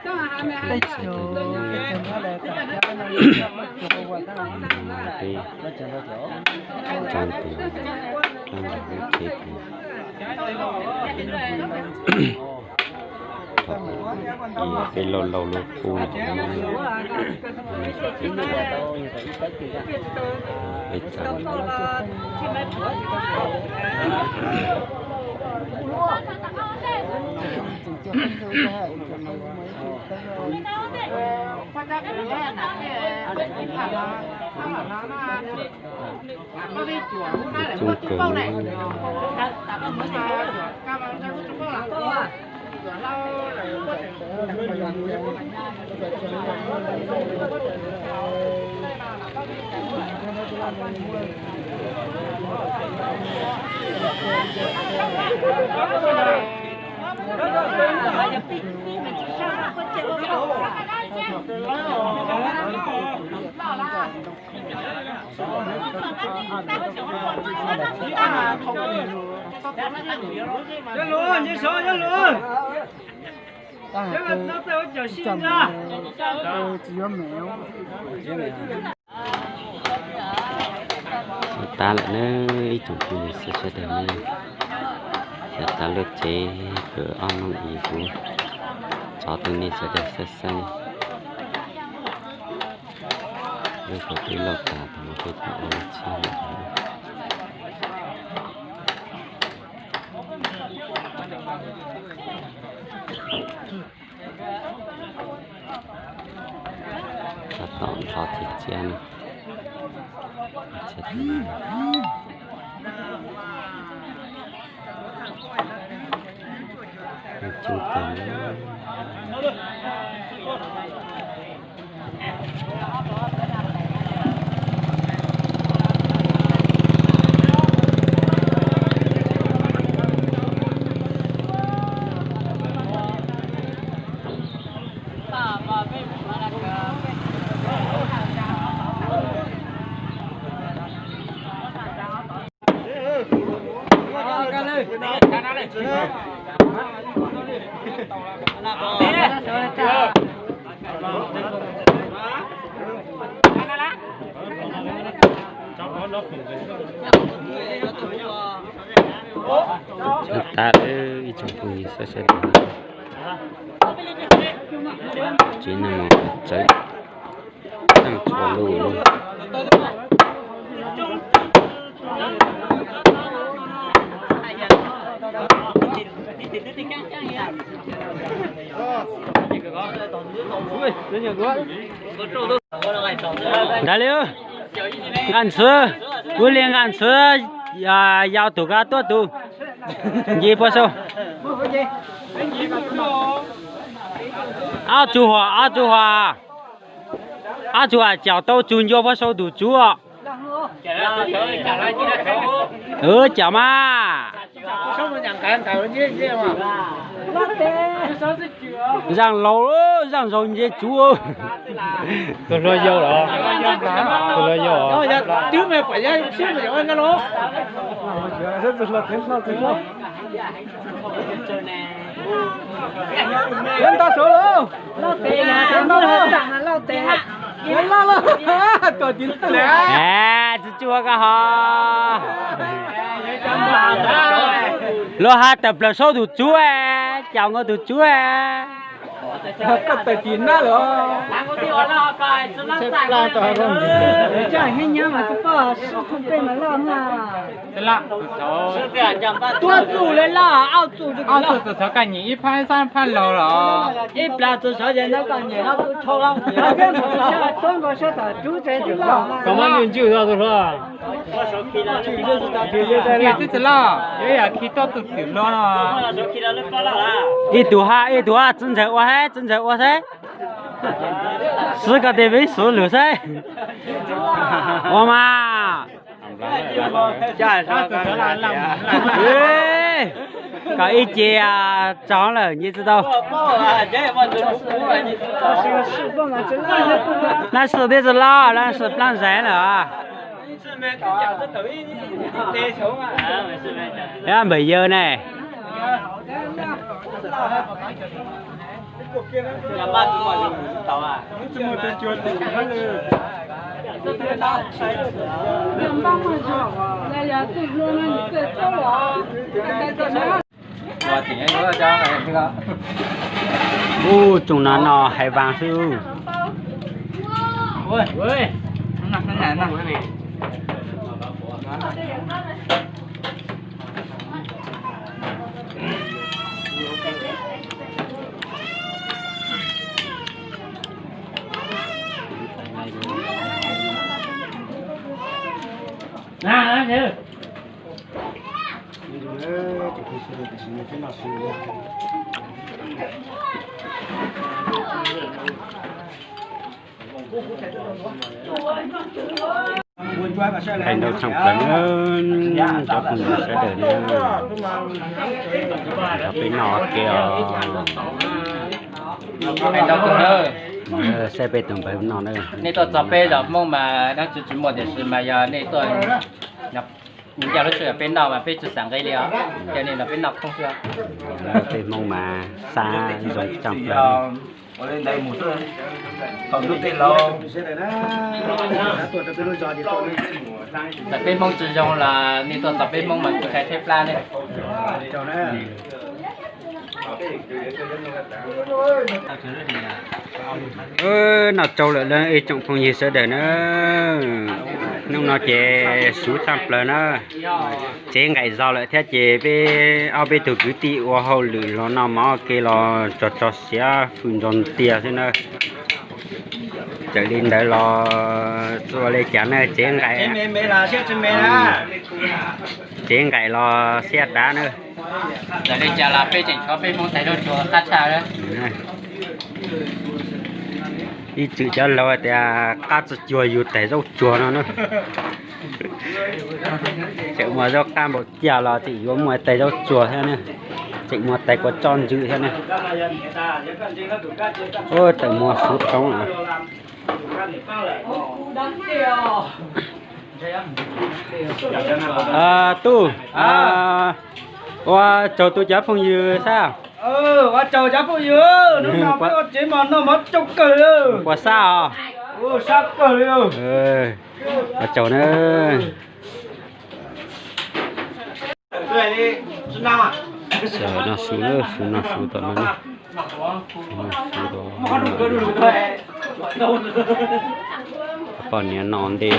Peb txog tus dlab nram lub tsev tus, thaum peb laus laus lub qub no, peb txog Txooj kawg. Xav tas lawm na, ib tsoom phooj ywg sawv daws na, xav tas lub tsev kawm ob hnub ib kuv tso rau nej sawv daws saib xwb. Lub kawm peb laug tas thaum no peb tau ua lub tsheb lawm. Tab tom nrho txias txias no. Coob kawg. Tag ib tsoom phooj ywg sawv daws, tsev neeg mus txawv tag txhua lub. Ntawd li, nqa ntxhwv, kuv li nqa ntxhwv, yau tus koj tuaj tus, nce puag saud. Ob tug hua, ob tug hua, ob tug hua caum tau tug ncua puag saud tus tsuv. Caum mas. Zaaj laug, zaaj zaug nce tsuv. Tus hluas yau los? Tus hluas yau. Nta saud lauj. Loj tes, loj tes. Tuam tiv lawm. Tsis tsuag koj ho. Luag has tawm plaws saud tus tsuv, caum nkaus tus tsuv. Koj tawm tim nab lawm. Heev nyob mas tsis pom sib thooj pej mas loj na. Tuab txuj le loj, auj txuj, auj txuj txawm sawv koj nyiam ib phab xab phab laug los? Ib plag txawm sawv ces ntawd koj nyiam no tus tshau los. Tuab nkaus sab tom rub tsev tsis loj. Koj muab ntswj ntswj tus hluas. Ntswj tsis loj, yuav yam khi tuab txuj twm hluas no. Ib tug hab, ib tug hab, txiv ntxawm ua hab, txiv ntxawm ua saib. Xwb koj tej peb xwv lwm saib. Ua mas. Kom ib ce tsaug lawm nce tsis tau. Laj sim tib tsis loj, laj sim plaab zais lawm. Npawg yawg ne. Ub, tsoom no no hais vas xwb. Hais ntau tshaj plaws na, cov phooj ywg sawv daws na, cov peb noj ua ke os. Saib peb tus npawg noj na. Nej tuaj txog peb zos Hmoob mas dab tsi tsis muaj tiam sis mas yog nej tuaj ncaj lub sij hawm peb noj mas peb tsis xav nqi li os, ces nej los peb noj khoob xwb. Peb Hmoob mas xab zoo tshaj plaws. Txawm peb Hmoob tsis zoo los nej tuaj txog peb Hmoob mas kuv hais theb plab ne. Noj tsau lawm ib tsoom phooj ywg sawv daws na. Hnub no ces xub tshaj plaws na. Tsev nqaim zog lawm thiab ces peb ob peb tug kwv tij ua hauj lwm los noj mov ua ke los tso tso siav hwm ntsos ntiag xwb na. Txawm li ntawd los txawm li cas na tsev nqaim, tsev nqaim los siab dav na. Txawm li cas los peb tseem tshuav peb Hmoob tais zaub tsuag qab tshaj. Ib txwm cov laus tias qab tsi cuag yus tais zaub tsuag no na. Tseem muaj zaub qab npaum cas los tseem yuav muaj tais zaub tsuag thiab ne. Tseem muaj tais kua txob ntsws thiab ne. Tseem muaj xuv toov. Tub, ua tsaug tus cov phooj ywg sab. Ua tsaug cov phooj ywg, hnub no peb ua tsev mas noj mov coob kawg li. Puas sab os? Sab kawg li. Ua tsaug na. Noj su, noj su tom no. Poj niam no ntej.